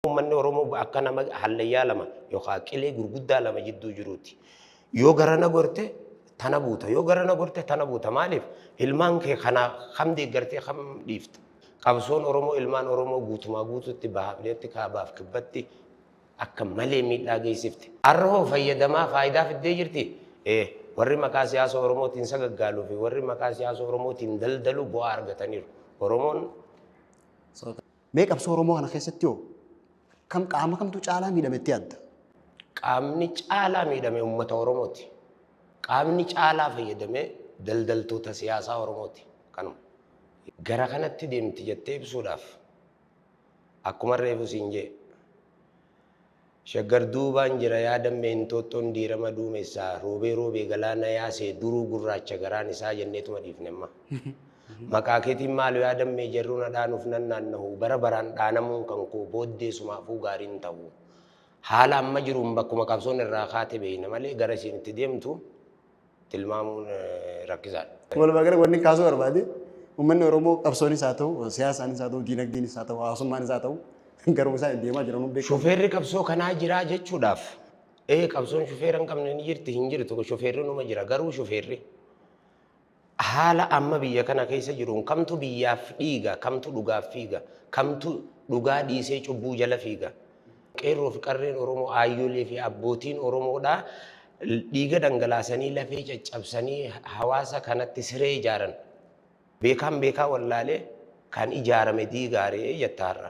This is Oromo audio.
Uummanni Oromoo akka nama hallayyaa lama yookaan qilee gurguddaa lama jidduu jiruuti. Yoo garana gorte tana buuta, yoo garana gorte tana buuta. Maaliif ilmaan kee kana kam deeggartee kam dhiifta? Qabsoon Oromoo ilmaan Oromoo guutumaa guututti bahaaf kaabaaf kibbatti akka malee miidhaa geessifte. Har'a hoo fayyadamaa faayidaa fiddee jirti? Warri maqaa siyaasa Oromootiin sagaggaaluu fi warri maqaa siyaasa Oromootiin daldalu bu'aa argataniiru. Oromoon Mee qabsoo Oromoo kana keessatti hoo kam qaama kamtu caalaa miidhametti yaadda? Qaamni caalaa miidhame uummata Oromooti. Qaamni caalaa fayyadame daldaltoota siyaasaa Oromooti. Kanuma. Gara kanatti deemti jettee ibsuudhaaf akkuma reefu siin jee shaggar duubaan jira yaadamme Inxooxxoon diirama duumessaa roobee roobee galaana yaasee duruu gurraacha garaan isaa jenneetuma dhiifne amma. Maqaa keetiin maal yaadamme jarruun dhaanuuf nan naannahu bara baraan dhaanamuun kan koo booddee sumaafuu gaariin ta'u. Haala amma jiruun bakkuma qabsoon irraa kaate beekna malee gara isiin itti deemtu tilmaamuun rakkisaadha. Walumaa gala wanni kaasuu barbaade uummanni Oromoo qabsoonis haa ta'u, siyaasaanis haa ta'u, diinagdeenis haa ta'u, hawaasummaanis haa ta'u garuu isaan deemaa jiran hundi beekamu. Shufeerri qabsoo kanaa jiraa jechuudhaaf qabsoon shufeera hin qabne ni jirti hin jirtu, shufeerri numa jira, garuu shufeerri haala amma biyya kana keessa jiruun kamtu biyyaaf dhiiga, kamtu dhugaaf fiiga, kamtu dhugaa dhiisee cubbuu jala fiiga? Qeerroo fi qarreen Oromoo, aayyolee fi abbootiin Oromoodhaa dhiiga dhangalaasanii lafee caccabsanii hawaasa kanatti siree ijaaran. Beekaan beekaa wallaalee kan ijaarame diigaaree jetta har'a.